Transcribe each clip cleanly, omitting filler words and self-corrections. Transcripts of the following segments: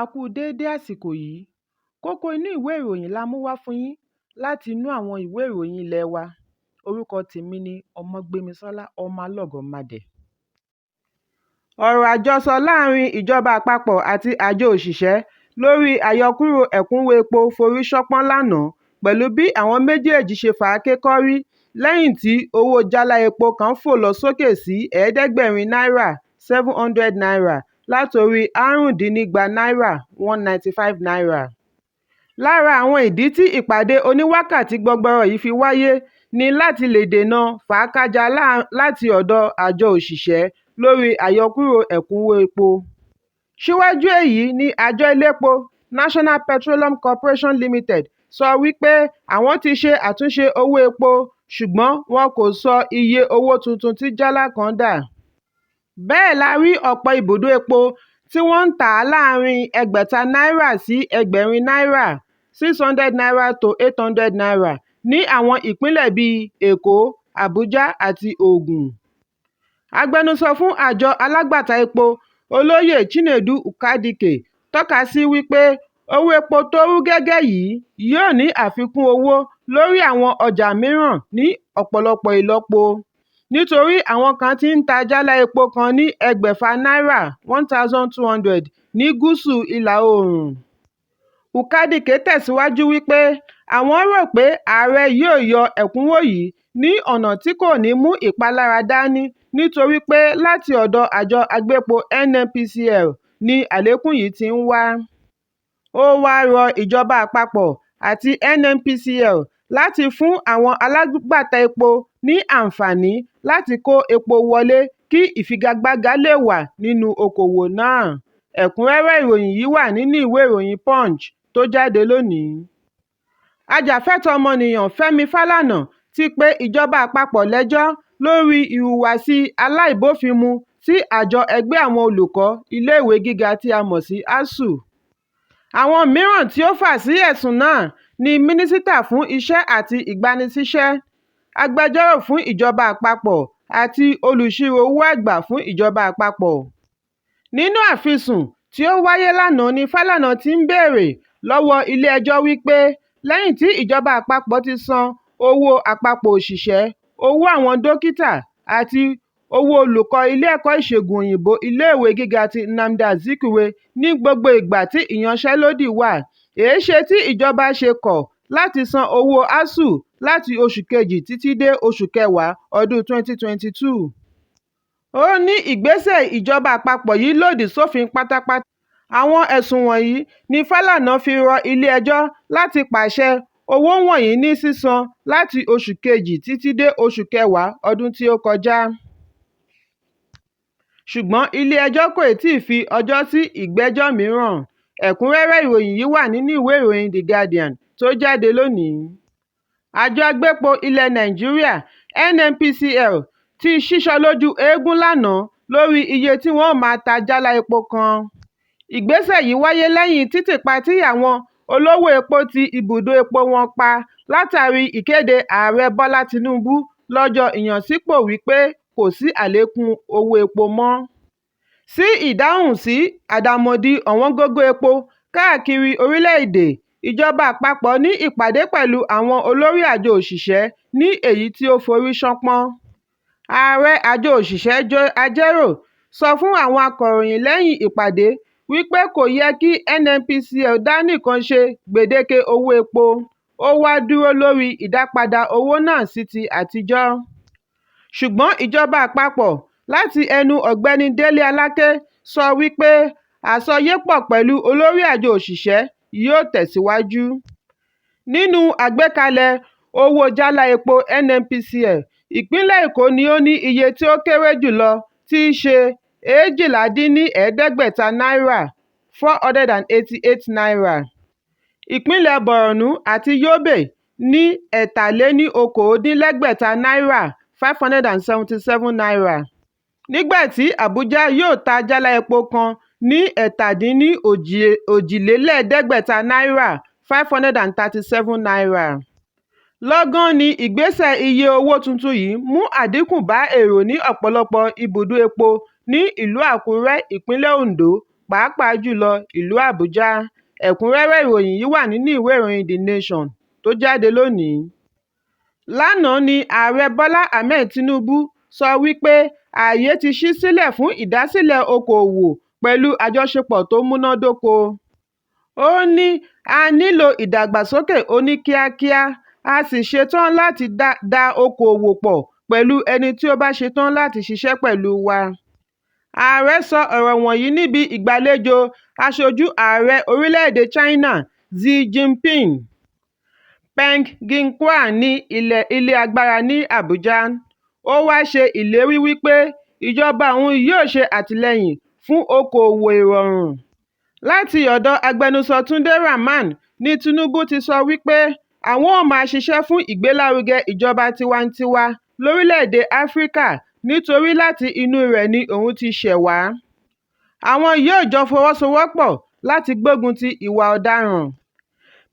A kú déédé àsìkò yìí. Kókó inú ìwé ìròyìn la mú wá fún yín láti inú àwọn ìwé ìròyìn ilé wa. Orúkọ tèmi ni Ọmọgbémisọ́lá Ọmọlọ́gọ̀mádẹ. Ọ̀rọ̀ àjọsọ láàrin ìjọba àpapọ̀ àti àjọ òṣìṣẹ́ lórí àyọkúrò ẹ̀kúnwó epo forí ṣánpọ́n lánàá pẹ̀lú bí àwọn méjèèjì ṣe fàáké-kọ́rí lẹ́yìn tí owó jálá epo kan fò lọ sókè sí ẹ̀ẹ́dẹ́gbẹ̀rin náírà (₦700) látorí àrùndínígba náírà (₦195). Lára àwọn ìdí tí ìpàdé oníwákàtí gbọgbọrọ yìí fi wáyé ní láti lè dènà fàákájaa láti ọ̀dọ̀ àjọ òṣìṣẹ́ lórí àyọkúrò ẹ̀kúnwó epo. Síwájú èyí ní àjọ elépo National Petroleum Corporation Limited sọ wípé àwọn ti ṣe àtúnṣe owó epo, ṣùgbọ́n wọn kò sọ iye owó tuntun tí jálá kan dà. Bẹ́ẹ̀ la rí ọ̀pọ̀ ibùdó epo tí wọ́n ń tà á láàárín ẹgbẹ̀ta náírà sí ẹgbẹ̀rin náírà (₦600 to ₦800) ní àwọn ìpínlẹ̀ bíi Èkó, Àbújá àti Ògùn. Agbẹnusọ fún àjọ alágbàtà epo, Olóyè Chinedu Ukadike, tọ́ka sí wípé owó epo tó rú gẹ́gẹ́ yìí yóò ní àfikún owó lórí àwọn ọjà mìíràn ní ọ̀pọ̀lọpọ̀ ìlọ́po, nítorí àwọn kan ti ń ta jálá epo kan ní ẹgbẹ̀fà náírà (₦1,200) ní Gúúsù Ìlà-Oòrùn. Ukadike tẹ̀síwájú wípé àwọn rò pé ààrẹ yóò yọ ẹ̀kúnwó yìí ní ọ̀nà tí kò ní mú ìpalára dání nítorí pé láti ọ̀dọ̀ àjọ agbépo NNPCL ni àlékún yìí ti ń wá. Ó wáá rọ ìjọba àpapọ̀ àti NNPCL láti fún àwọn alágbàtà epo ní àǹfààní láti kó epo wọlé kí ìfigagbága lè wà nínú okòwò náà. Ẹ̀kúnrẹ́rẹ́ ìròyìn yìí wà nínú ìwé ìròyìn Punch tó jáde lónìí. Ajàfẹ́tọ̀ọ́ ọmọnìyàn Fẹ́mi Fálànà ti pe ìjọba àpapọ̀ lẹ́jọ́ lórí ìhùwàsí aláìbófinmu sí àjọ ẹgbẹ́ àwọn olùkọ́ iléèwé gíga tí a mọ̀ sí ASUU. Àwọn mìíràn tí ó fà sí ẹ̀sùn náà ni Mínísítà fún Iṣẹ́ àti Ìgbanisíṣẹ́, Agbẹjọ́rò fún Ìjọba Àpapọ̀ àti Olùsirò-owó Àgbà fún Ìjọba Àpapọ̀. Nínú àfisùn tí ó wáyé lánàá ní Fálànà ti ń béèrè lọ́wọ́ ilé ẹjọ́ wípé lẹ́yìn tí ìjọba àpapọ̀ ti san owó àpapọ̀ òṣìṣẹ́, owó àwọn dókítà àti owó olùkọ́ ilé ẹ̀kọ́ ìṣègùn òyìnbó ilé ìwé gíga ti Nnamdi Azikiwe ní gbogbo ìgbà tí ìyanṣẹ́lódì wà, èéṣe tí ìjọba ṣe kọ̀ láti san owó ASUU láti oṣù kejì títí dé oṣù kẹwàá ọdún 2022. Ó ní ìgbésẹ̀ ìjọba àpapọ̀ yìí lòdì sófin pátápátá. Àwọn ẹ̀sùn wọ̀nyí ní Fálànà fi rọ ilé ẹjọ́ láti pàṣẹ owó wọ̀nyí ní sísan láti oṣù kejì títí dé oṣù kẹwàá ọdún tí ó kọjá. Ṣùgbọ́n ilé ẹjọ́ kò tíì fi ọjọ́ sí ìgbẹ́jọ́ mìíràn. Ẹ̀kúnrẹ́rẹ́ ìròyìn yìí wà nínú ìwé ìròyìn The Guardian tó jáde lónìí. Àjọ agbépo ilẹ̀ Nàìjíríà NNPCL ti sísọ lójú eégún lánàá lórí iye tí wọ́n ó máa ta jálá epo kan. Ìgbésẹ̀ yìí wáyé lẹ́yìn títìpa tí àwọn olówó epo tí ibùdó epo wọn pa látàrí ìkéde Ààrẹ Bọ́lá Tinubu lọ́jọ́ ìyànsípò wípé kò sí àlékún owó epo mọ́. Sí ìdáhùn sí àdàmọ̀dì ọ̀wọ́ngógó epo káàkiri orílẹ̀-èdè, ìjọba àpapọ̀ ní ìpàdé pẹ̀lú àwọn olórí àjọ òṣìṣẹ́ ní èyí tí ó forí ṣánpọ́n. Ààrẹ àjọ òṣìṣẹ́ Joe Ajaero sọ fún àwọn akọ̀ròyìn lẹ́yìn ìpàdé wípé kò yẹ kí NNPCL dá nìkan ṣe gbèdéke owó epo, ó wá dúró lórí ìdápadà owó náà sí ti àtijọ́. Ṣùgbọ́n ìjọba àpapọ̀ láti ẹnu Ọ̀gbẹ́ni Délé Aláké sọ wípé àsọyépọ̀ pẹ̀lú olórí àjọ òṣìṣẹ́ yóò tẹ̀síwájú. Nínú àgbékalẹ̀ owó jálá epo NNPCL, ìpínlẹ̀ Èkó ni ó ní iye tí ó kéré jù lọ tí í ṣe èjìládín-ní-ẹ̀ẹ́dẹ́gbẹ̀ta náírà (₦488). Ìpínlẹ̀ Bọ̀rọ̀nú àti Yobe ní ẹ̀tàléníokòódínlẹ́gbẹ̀ta náírà (₦577), nígbà tí Àbújá yóò ta jálá epo kan ní ẹ̀tàdínní-òjìlélẹ́ẹ̀dẹ́gbẹ̀ta náírà (₦537). Lọ́gán ní ìgbésẹ̀ iye owó tuntun yìí mú àdínkù bá èrò ní ọ̀pọ̀lọpọ̀ ibùdó epo ní ìlú Àkúrẹ́, ìpínlẹ̀ Oǹdó, pàápàá jùlọ ìlú Àbújá. Ẹ̀kúnrẹ́rẹ́ ìròyìn yìí wà nínú ìwé ìròyìn The Nation tó jáde lónìí. Lánàá ní Ààrẹ Bọ́lá Ahmed Tinubu sọ wípé ààyè ti ṣí sílẹ̀ fún ìdásílẹ̀ okoòwò pẹ̀lú àjọṣepọ̀ tó múnádóko. Ó ní "A nílò ìdàgbàsókè oníkíákíá, a sì ṣetán láti dá okoòwò pọ̀ pẹ̀lú ẹni tí ó bá ṣetán láti ṣiṣẹ́ pẹ̀lú wa." Ààrẹ sọ ọ̀rọ̀ wọ̀nyí níbi ìgbàlejò Aṣojú Ààrẹ orílẹ̀ èdè China Xi Jinping, Peng Jianhua ní ilé agbára ní Àbújá. Ó wá ṣe ìlérí wípé ìjọba òun yóò ṣe àtìlẹ́yìn fún okoòwò ìrọ̀rùn. Láti ọ̀dọ̀ agbẹnusọ Tunde Rahman ní Tinubu ti sọ wípé àwọn ó máa ṣiṣẹ́ fún ìgbélárugẹ ìjọba tiwantiwa lórílẹ̀ èdè Áfíríkà nítorí láti inú rẹ̀ ni òun ti ṣẹ̀ wá. Àwọn yóò jọ fọwọ́sowọ́pọ̀ láti gbógun ti ìwà ọ̀daràn.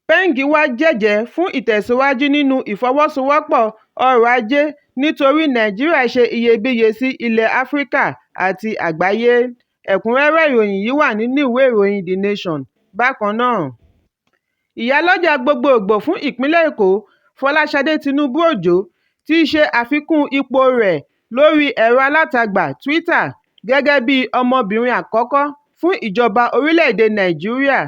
Peng wá jẹ́jẹ̀ẹ́ fún ìtẹ̀síwájú nínú ìfọwọ́sowọ́pọ̀ ọrọ̀ ajé nítorí Nàìjíríà ṣe iyebíye sí ilẹ̀ Áfíríkà àti àgbáyé. Ẹ̀kúnrẹ́rẹ́ ìròyìn yìí wà nínú ìwé ìròyìn The Nation bákan náà. Ìyálọ́jà gbogboògbò fún ìpínlẹ̀ Èkó, Fọláṣadé Tinúbú-Òjó ti ṣe àfikún ipò rẹ̀ lórí ẹ̀rọ alátagbà Twitter gẹ́gẹ́ bí "ọmọbìnrin àkọ́kọ́ fún ìjọba orílẹ̀-èdè Nàìjíríà"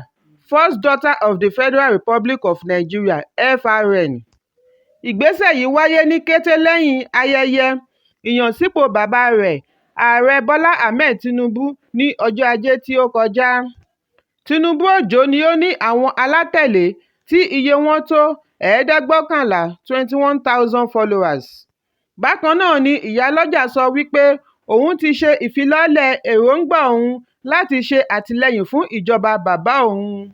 First daughter of the Federal Republic of Nigeria FRN. Ìgbésẹ̀ yìí wáyé ní kété lẹ́yìn ayẹyẹ ìyànsípò bàbá rẹ̀, Ààrẹ Bọ́lá Ahmed Tinubu ní ọjọ́ Ajé tí ó kọjá. Tinúbú-Òjó ni ó ní àwọn alátẹ̀lé tí iye wọn tó 2,591 21,000 followers. Bákan náà ni ìyálọ́jà sọ wípé òun ti ṣe ìfilọ́lẹ̀ èròńgbà òun láti ṣe àtìlẹ́yìn fún ìjọba bàbá òun.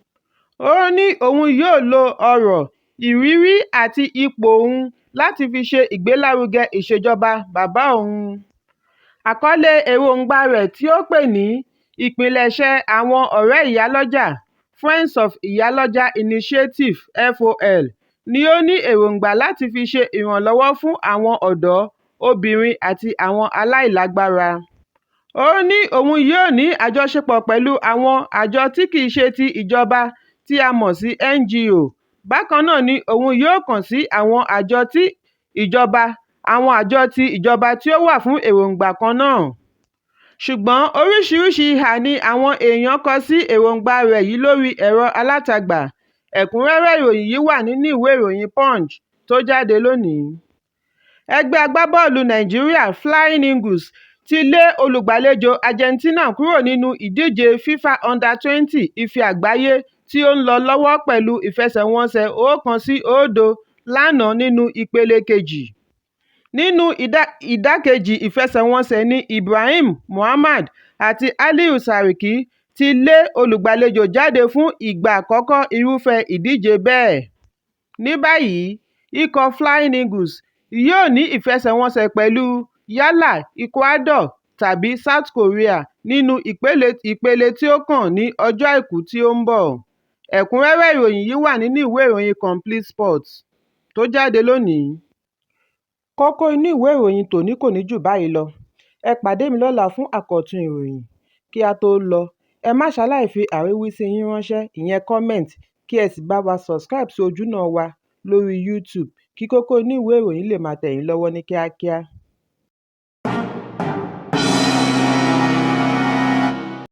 Ó ní òun yóò lo ọrọ̀, ìrírí àti ipò òun láti fi ṣe ìgbélárugẹ ìṣèjọba bàbá òun. Àkọlé èròńgbà rẹ̀ tí ó pè ní "Ìpilẹ̀ṣẹ̀ àwọn Ọ̀rẹ́ Ìyálọ́jà" Friends of Iyaloja Initiative FOI ní ó ní èròńgbà láti fi ṣe ìrànlọ́wọ́ fún àwọn ọ̀dọ́, obìnrin àti àwọn aláìlágbára. Ó ní òun yóò ní àjọṣepọ̀ pẹ̀lú àwọn àjọ tí kì í ṣe ti ìjọba tí a mọ̀ sí NGO. Bákan náà ni òun yóò kàn sí àwọn àjọ ti ìjọba tí ó wà fún èròńgbà kan náà. Ṣùgbọ́n oríṣiríṣi ìhà ni àwọn èèyàn kọ sí èròńgbà rẹ̀ yìí lórí ẹ̀rọ alátagbà. Ẹ̀kúnrẹ́rẹ́ ìròyìn yìí wà nínú ìwé ìròyìn Punch tó jáde lónìí. Ẹgbẹ́ agbábọ́ọ̀lù Nàìjíríà Flying Eagles ti lé olùgbàlejò Argentina kúrò nínú ìdíje FIFA Under-20 Ife Àgbáyé tí ó ń lọ lọ́wọ́ pẹ̀lú ìfẹsẹ̀wọnsẹ̀ 1-0 lánàá nínú ìpele kejì. Nínú ìdàkejì ìfẹsẹ̀wọnsẹ̀ ní Ibrahim Mohammed àti Aliyu Sarki ti lé olùgbàlejò jáde fún ìgbà àkọ́kọ́ irúfẹ́ ìdíje bẹ́ẹ̀. Ní báyìí, ikọ̀ Flying Eagles yóò ní ìfẹsẹ̀wọnsẹ̀ pẹ̀lú yálà Ecuador tàbí South Korea nínú ìpele tí ó kàn ní ọjọ́ Àìkú tí ó ń bọ̀. Ẹ̀kúnrẹ́rẹ́ ìròyìn yìí wà nínú ìwé ìròyìn Complete Sports tó jáde lónìí. Kókó inú ìwé ìròyìn tòní kò ní jù báyìí lọ. Ẹ pàdé mi lọ́la fún àkọ́tún ìròyìn. Kí á tó lọ, ẹ má ṣaláì fi àríwísí yín ránṣẹ́ ìyẹn comment kí ẹ sì bá wa subscribe sí ojúnà wa lórí YouTube kí kókó inú ìwé ìròyìn lè máa tẹ̀ yín lọ́wọ́ ní kíákíá.